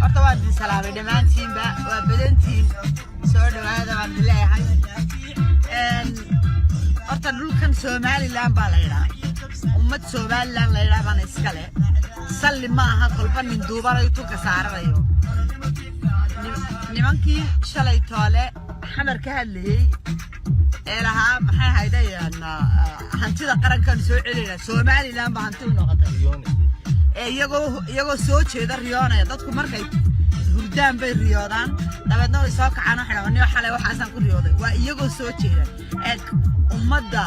Horta waan idin salaamay dhammaantiinba, waa badantiin, soo dhawaada baan idin leeyahay. Horta dhulkan Somaliland baa la yidhaha, ummad Somaliland la yidhaha baana iskale. Salli ma aha kolba nin duubanayo tunka saaranayo. Nimankii shalay toole Xamar ka hadlayey ee lahaa, maxay ahaydeen, hantida qarankan soo celinayna, Somaliland baa hanti u noqotay, ee iyagoo soo jeeda riyoonaya. Dadku markay hurdaan bay riyoodaan, dabeedna way soo kacaan, waxay dhahaan, "Niyo, xalay waxaasaan ku riyooday." Waa iyagoo soo jeeda. Eeg, ummadda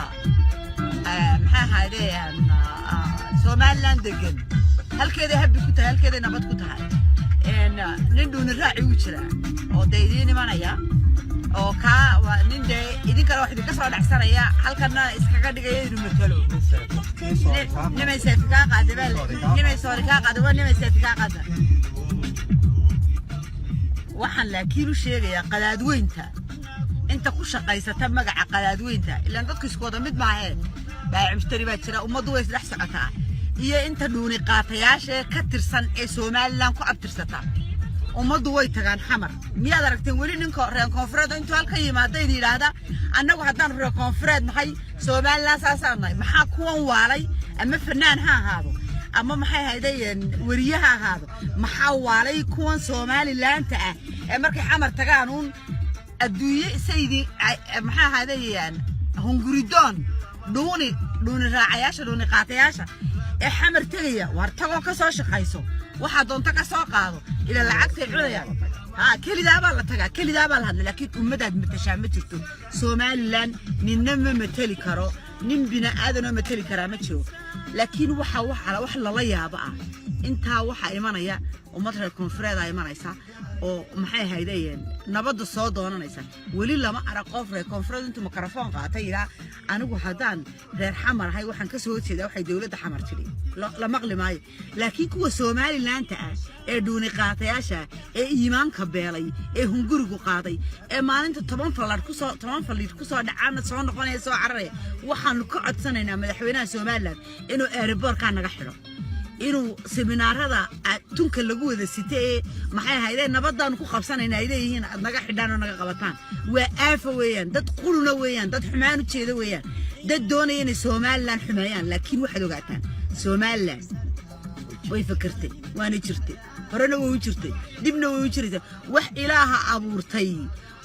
maxay ahaydeen, Somaliland degan halkeeday happy ku tahay, halkeeday nabad ku tahay. Nin dhuuni raaci u jira oo dee idiin imanaya oo kaa waa nin dee idinkana wax idinka soo dhacsanaya, halkana iskaga dhigaya inuu matalo. Nimay seefi kaa qaada baa, nimay soori kaa qaada, waa nimay seefi kaa qaada. Waxaan laakiin u sheegayaa qadaadweynta inta ku shaqaysata magaca qadaadweynta, ilaan dadku isku wada mid maahee, baayac mushtari baa jira, ummaddu way isdhex socotaa, iyo inta dhuuni qaatayaasha ka tirsan ee Somaliland ku abtirsata. Ummaddu way tagaan Xamar. Miyaad aragteen weli ninka reer koonfureed intuu halka yimaada idin yidhaahda, "Annagu haddaan reer koonfureed nahay, Somaliland saasaan nahay"? Maxaa kuwan waalay? Ama fanaan ha ahaado ama maxay haydeen, weriye ha ahaado, maxaa waalay kuwan Somalilaanta ah ee markay Xamar tagaan uun adduunye saydi, maxaa ahaydeen, hunguridoon, dhuuni raacayaasha, dhuuni qaatayaasha ee Xamar tegaya? Waar tagoo ka soo shaqayso, waxaa doonto ka soo qaado, ila lacagtay cunayaan. Ha, kelidaabaa la tagaa, kelidaabaa la hadla, laakiin ummadaad matashaa ma jirto. Somaliland ninna ma mateli karo, nin bini aadanoo mateli karaa ma jiro. Laakiin waxa wax lala yaabo ah, intaa waxaa imanaya ummad reer koonfureeda imanaysa oo maxay ahaydeen, nabadda soo doonanaysa. Weli lama arag qof reer koonfureed intuu mikrafoon qaatay yidhaa, "Anigu haddaan reer Xamar ahay, waxaan ka soo horjeedaa waxay dowladda Xamar tidhi." La maqli maayo. Laakiin kuwa Somalilaanta ah ee dhuuni qaatayaasha, ee iimaanka beelay, ee hungurigu qaaday, ee maalinta 10 fallar kusoo, 10 faliid kusoo dhacaana soo noqonaya, soo cararaya, waxaanu ka codsanaynaa madaxweynaha Somaliland inuu airportkaa naga xidho, inuu seminaarada tunka lagu wada sita ee maxay ahaydeen, nabadaanu ku qabsanayna ay leeyihiin, aad naga xidhaan oo naga qabataan. Waa aafa weeyaan, dad quruna weeyaan, dad xumaan u jeeda weeyaan, dad doonaya inay Somaliland xumeeyaan. Laakiin waxaad ogaataan, Somaliland way fakertay, waana jirtay, horena way u jirtay, dibna way u jiraysaa. Wax Ilaaha abuurtay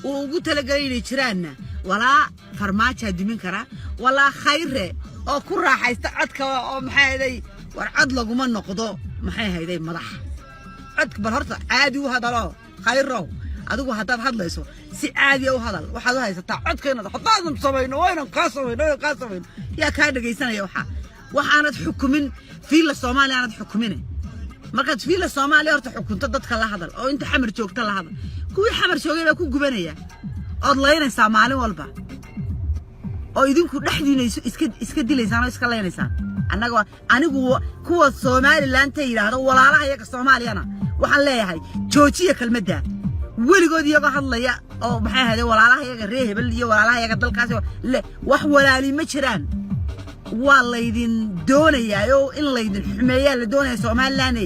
uu ugu talagalay inay jiraanna walaa Farmaajaa dumin karaa, walaa Khayre oo ku raaxaysta codka oo maxay ahayday. War cod laguma noqdo, maxay ahayday, madax. Codka bal horta caadi u hadalo. Khayrow, adigu haddaad hadlayso si caadiya u hadal. Waxaad u haysataa codka inaad haddaadan samayno, waynan kaa samayno, waynan kaa samayno. Yaa kaa dhegaysanaya? Waxaanad xukumin Fiila Soomaaliya aanad xukumine. Markaad Fiila Soomaaliya horta xukunto, dadka la hadal oo inta Xamar joogta la hadal. Kuwii Xamar joogay baa ku gubanaya ood laynaysaa maalin walba oo idinku dhexdiina iska dilaysaan oo iska laynaysaan. Annaga, anigu kuwa Somalilandta yidhaahdo walaalaha iyaga Soomaaliyana waxaan leeyahay, joojiya kelmadda. Weligood iyagoo hadlaya oo maxay ahayd, walaalaha iyaga reer hebel iyo walaalaha iyaga dalkaas le, wax walaali ma jiraan. Waa laydin doonayaa oo in laydin xumeeyaa la doonaya. Somaliland,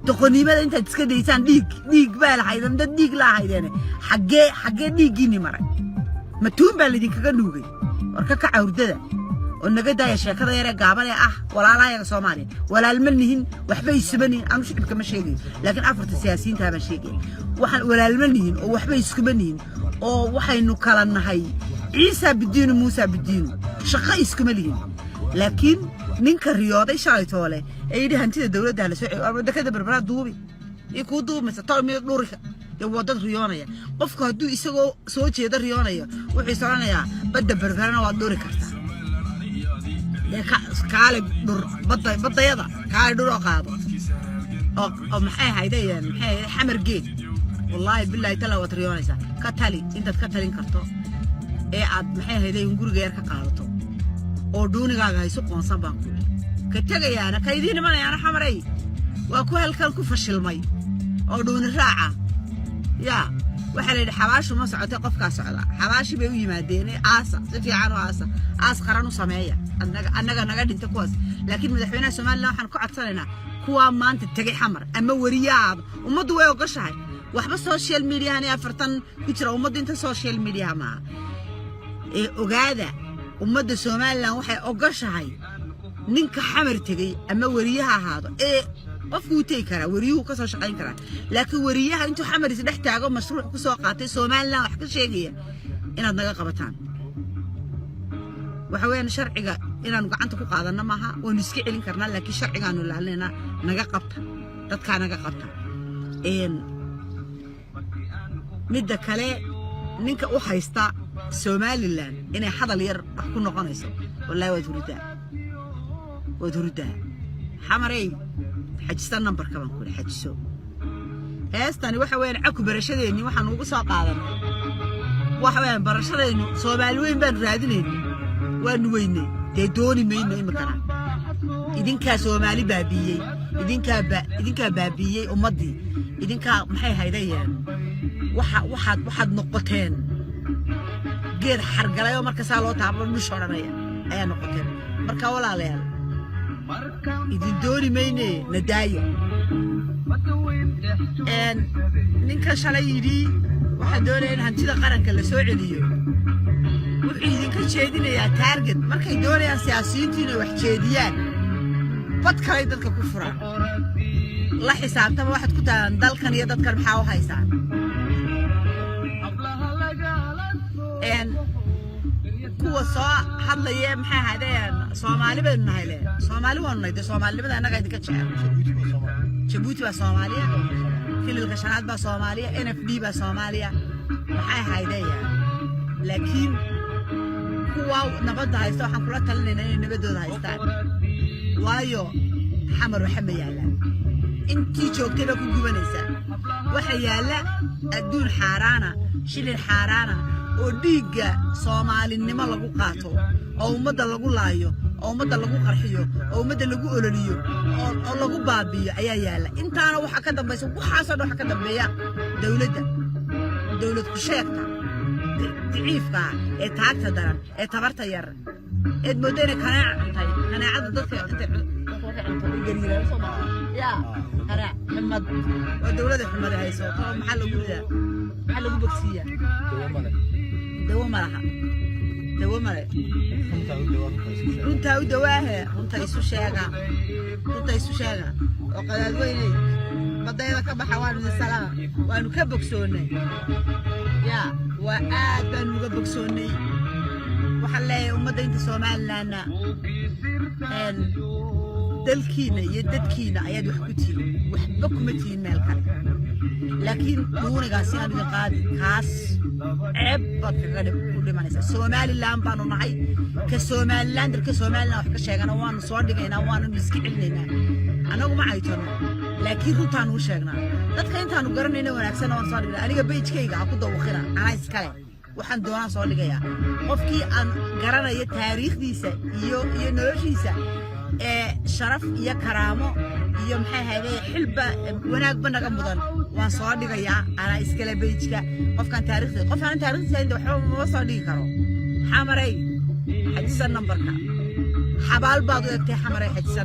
doqonnimada intaad iska daysaan, dhiig dhiig baa lahaydeen, dad dhiig la ahaydeen. Xaggee dhiiggiinni maray? Matuun baa laydinkaga nuugay. War ka kaca hurdada oo naga daaya sheekada yaree gaaban ee ah walaalahayaga Soomaaliya. Walaalma nihin, waxba isuma nihin. Anu shicibka ma sheegayo, laakiin afarta siyaasiyiintaa baan sheegaya. Waxaan walaalma nihin oo waxba iskuma nihin, oo waxaynu kala nahay Ciisa bidiinu, Muusa bidiinu, shaqo iskuma lihin. Laakiin ninka riyooday shalay toole ee yidhi hantida dowladda hala soo celiyo, dekada Berberaa duubi iyo kuu duubaysa tol mid dhurika, dee waa dad riyoonaya. Qofku hadduu isagoo soo jeeda riyoonayo, wuxuu is odhanayaa badda Berberana waad dhuri kartaa. Dee kaale dhur badda, baddayada kaale dhur oo qaado oo maxay ahaydeen, maxay ahayd, Xamar geed. Wallaahi bilaahi tala, waad riyoonaysaa. Ka tali intaad ka talin karto ee aad maxay ahaydeen, guriga yar ka qaadato oo dhuunigaaga haysu qoonsan baan ku ka tegayaana. Ka idiin imanayaana Xamarey waa ku halkan ku fashilmay oo dhuuni raaca. Yaa waxaa la yidhi, xabaashu ma socotay, qofkaa socda. Xabaashi bay u yimaadeen. Aasa si fiican oo aasa, aas qaran u sameeya. Annaga naga dhinta kuwaas. Laakiin madaxweynaha Somaliland waxaan ku codsanaynaa kuwa Kuwaa maanta tegay Xamar ama weriyahaada, ummaddu way ogoshahay. Waxba social mediahan iyo 40 ku jira ummaddu inta social mediaha maaha ee ogaada, ummadda Somaliland waxay ogoshahay ninka Xamar tegey ama weriyaha ahaado ee qofku wuu tegi karaa, weriyuhu ka soo shaqayn karaa, laakiin weriyaha intuu Xamar is dhex taago mashruuc ku soo qaatay Somaliland wax ka sheegaya inaad naga qabataan. Waxa weeyaan, sharciga inaanu gacanta ku qaadanno maaha, waanu iska celin karnaa, laakiin sharcigaanu ilaalinaynaa. Naga qabta dadkaa, naga qabta. Midda kale, ninka u haysta Somaliland inay hadal yar wax ku noqonayso, wallahi waad hurdaa, waad hurdaa. Xamarey, xajista nambarka baan ku xajiso. Heestani waxa weeyaan caku barashadeennii waxaanu ugu soo qaadanay. Waxa weeyaan barashadaynu Soomaali weyn baanu raadinayna, waanu weynay, dee dooni mayno iminkana. Idinkaa Soomaali baabiiyey, idinkaa baabiiyey ummaddii, idinkaa maxay haydayeen. Waxa waxaad noqoteen geed xargalay oo marka saa loo taabo dhush odhanaya ayaa noqoteen. Marka walaalayaal, idin dooni mayne, nadaaya. Ninka shalay yidhi waxaan doonaya in hantida qaranka la soo celiyo, wuxuu idinka jeedinayaa target. Markay doonayaan siyaasiyiintu inay wax jeediyaan, bad kalay dadka ku furaan. La xisaabtama. Waxaad ku tahaan dalkan iyo dadkan maxaa u haysaan? Kuwa soo hadlaya maxay ahaydeen? Soomaali baynu nahay le, Soomaali waanu nahay dee, Soomaalinimada annaga idinka jecel. Jabuuti baa Soomaaliya, Kililka Shanaad baa Soomaaliya, NFD baa Soomaaliya, maxay ahaydeen? Laakiin kuwa nabadda haysta waxaan kula talinaynaa inay nabaddooda haystaan, waayo Xamar waxa ma yaallaan. Intii joogtay baa ku gubanaysaa. Waxa yaalla adduun xaaraana, shilin xaaraana oo dhiigga Soomaalinimo lagu qaato, oo ummadda lagu laayo, oo ummadda lagu qarxiyo, oo ummadda lagu ololiyo, oo lagu baabi'iyo ayaa yaalla. Intaana waxaa ka dambaysa, waxaasoo dhan waxaa ka dambeeya dowladda, dowlad ku sheegta daciifka ah ee taagta daran ee tabarta yar eed mooddo inay kanaaca cuntay. Kanaacada dadka intay dadka markay cunto way gariiraan, soo maa? Yaa kanaac xumad waa dowladda xumada hayso. Talo maxaa lagu ridaa? Maxaa lagu bogsiiyaa? Dawo male. Dawo ma laha, dawo male. Runtaa u dawo, runtaa isu sheeg. Runtaa u dawaahe, runta isu sheega, runta isu sheega. Oo qadaadweyney badayada ka baxa, waanu idin salaama, waanu ka bogsoonnay. Ya waa aad baanu uga bogsoonnay. Waxaan leeyahay ummadda inta Somalilandna, dalkiina iyo dadkiina ayaad wax ku tihiin, waxba kuma tihiin meel kale. Laakiin dhuunigaasi aan idin qaadi kaas, ceeb baad kaga ku dhimanaysaa. Somaliland baanu nahay. Ka Somaliland, dalka Somaliland wax ka sheegana waanu soo dhigaynaa, waanu iska celinaynaa. Annagu ma caytano, laakiin runtaanu u sheegnaa dadka. Intaanu garanayna wanaagsanna waan soo dhignaa. Aniga page-kayga ha ku dawaqina, anaa iskale, waxaan doonaan soo dhigayaa. Qofkii aan garanayo taariikhdiisa iyo noloshiisa ee sharaf iyo karaamo iyo maxay ahayde xilba wanaagba naga mudan waan soo dhigayaa, anaa iskale page-ka. Qofkaan taariikhda, qof aan taariikhdiisa inta waxba mama soo dhigi karo. Xamaray, xajisa nambarka. Xabaal baad u egtay, Xamaray, xajisa.